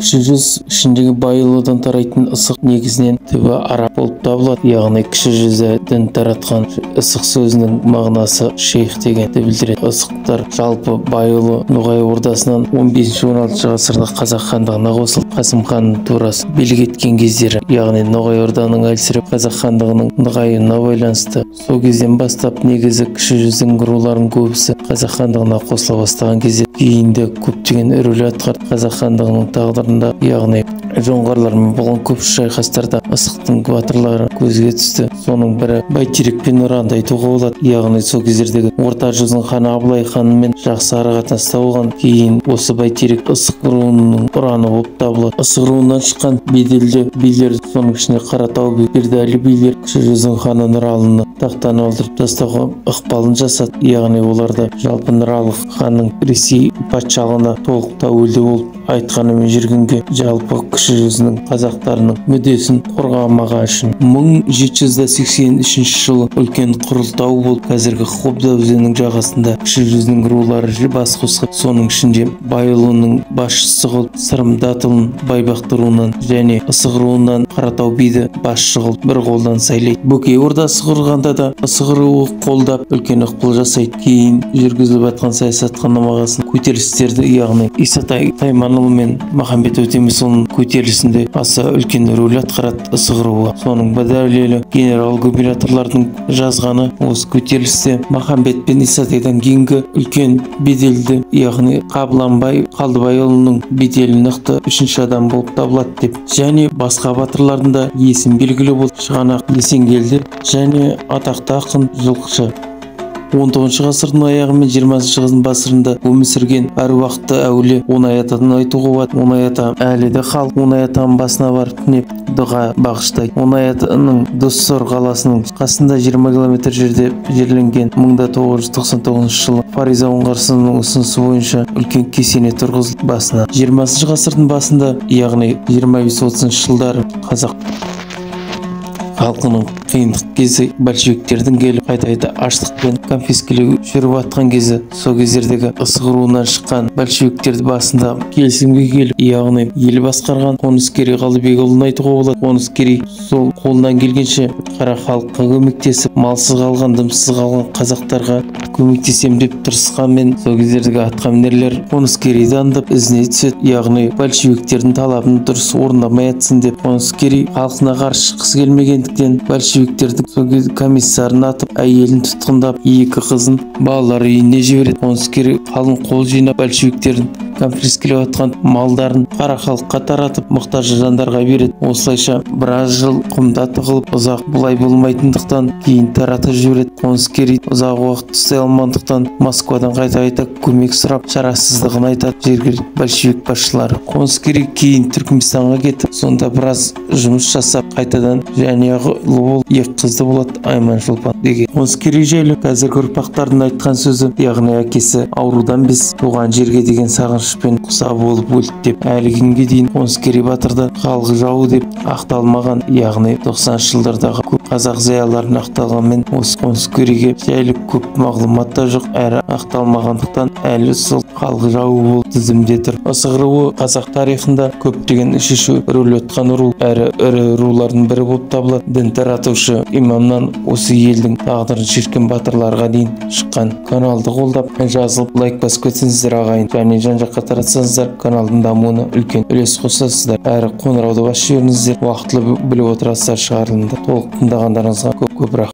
Кіші жүз ішіндегі Байұлыдан тарайтын Ысық негізінен түбі араб болып табылады. Яғни кіші жүзді дін таратқан Ысық сөзінің мағынасы шейх дегенді білдіреді. Ысықтар жалпы Байұлы Ноғай ордасынан 15-16 ғасырда Қазақ хандығына қосылып, Қасым ханның турасы билік еткен кездері, яғни Ноғай орданың әлсіреп Қазақ хандығының нығаюына байланысты сол кезден бастап негізі кіші жүздің руларының көбісі Қазақ хандығына қосыла бастаған кезде кейінде көптеген рөл атқарды. Қазақ хандығының тағдырында, яғни жоңғарлармен болған көп шайқастарда Ысықтың батырлары көзге түсті. Соның бірі Бәйтерек пен Ұранды айтуға болады. Яғни сол кездердегі Орта жүздің ханы Абылай ханымен жақсы ара-қатынаста болған. Кейін осы Бәйтерек Ысық руының ұраны болып табылады. Ысық руынан шыққан беделді билер, соның ішінде Қаратау би, Бердәлі билер кіші жүздің ханы Нұралыны тақтан алдырып тастауға ықпалын жасады. Яғни оларды жалпы Нұралы ханның Ресей патшалығына толық тәуелді болып айтқанымен жүргенге жалпы кіші жүзінің қазақтарының мүддесін қорғамаған үшін 1783 жылы үлкен құрылтау болып, қазіргі Қобда өзенінің жағасында кіші жүздің рулары бас қосып, соның ішінде Байұлының басшысы қылып Сырым Датұлын Байбақты руынан және Ысық руынан Қаратау биді басшы қылып бір қолдан сайлайды. Бөкей ордасы құрғанда да Ысық руы қолдап үлкен ықпал жасайды. Кейін жүргізіліп жатқан саясатқа ұнамағасын көтерілістерді, яғни Исатай Тайманұлы мен Махамбет Өтемісұлының көтерілісінде аса үлкен рөл атқарады Ысық руы. Соның бір дәлелі генерал-губернаторлардың жазғаны осы көтерілісте Махамбет пен Исатайдан кейінгі үлкен беделді, яғни Қабыланбай Қалдыбайұлының беделі нықты үшінші адам болып табылады деп. Және басқа батырлардың да есімі белгілі болды. Шығанақ Есенгелді және атақты ақын Жылқышы. 19 ғасырдың аяғы мен 20 ғасырдың басында өмір сүрген әруақты әулие Оңай атадан айтуға болады. Оңай ата әлі де халық Оңай атаның басына барып түнеп дұға бағыштайды. Оңай атаның Доссор қаласының қасында 20 километр жерде жерленген. 1999 жылы Фариза Оңғарсынованың ұсынысы бойынша үлкен кесене тұрғызылды басына. 20 ғасырдың басында, яғни 25-30 жылдары қазақ халқының қиындық кезі, большевиктердің келіп қайта-қайта аштық пен конфискелеу жүріп атқан кезі, сол кездердегі Ысық руынан шыққан большевиктерді басында келісімге келіп, яғни ел басқарған Қоныскерей Қалдыбекұлын айтуға болады. Қоныскерей сол қолынан келгенше қара халыққа көмектесіп, малсыз қалған, дымсыз қалған қазақтарға көмектесем деп тырысқанмен сол кездердегі атқамінерлер Қоныскерейді аңдып ізіне түседі. Яғни большевиктердің талабын дұрыс орындамай атсын деп Қоныскерей халқына қарсы шыққысы келмегендіктен большевиктердің сол кезде комиссарын атып, әйелін тұтқындап, екі қызын балалар үйіне жібереді. Қоныскерей қалың қол жинап большевиктердің конфискелеп атқан малдарын қара халыққа таратып, мұқтаж жандарға береді. Осылайша біраз жыл құмда тығылып, ұзақ бұлай болмайтындықтан кейін таратып жібереді. Қоныскерей ұзақ уақыт ұстай алмағандықтан Москвадан қайта-қайта көмек сұрап, шарасыздығын айтады жергілікті большевик басшылары. Қоныскерей кейін Түркменстанға кетіп, сонда біраз жұмыс жасап, қайтадан жанұялы болып, екі қызды болады, Айман Шолпан деген. Қоныскерей жайлы қазіргі ұрпақтардың айтқан сөзі, яғни әкесі аурудан без туған жерге деген сағынышпен құса болып өлді деп. Әлі күнге дейін Қоныскерей батырды халық жауы деп ақталмаған, яғни 90 жылдардағы көп қазақ зиялыларының ақталғанмен осы Қоныскерейге жайлы көп мағлұмат та жоқ, әрі ақталмағандықтан әлі сол халық жауы болып тізімде тұр. Ысық руы қазақ тарихында көптеген шешу рөл атқан ру, әрі ірі рулардың бірі болып табылады. Дін таратушы имамнан осы елдің тағдырын шешкен батырларға дейін шыққан. Каналды қолдап, жазылып, лайк басып кетсеңіздер ағайын, және жан-жаққа таратсаңыздар каналдың дамуына үлкен үлес қосасыздар. Әрі қоңырауды басып жіберіңіздер, уақытылы біліп отырасыздар шығарылымды. Толық тыңдағандарыңызға көп-көп рахмет.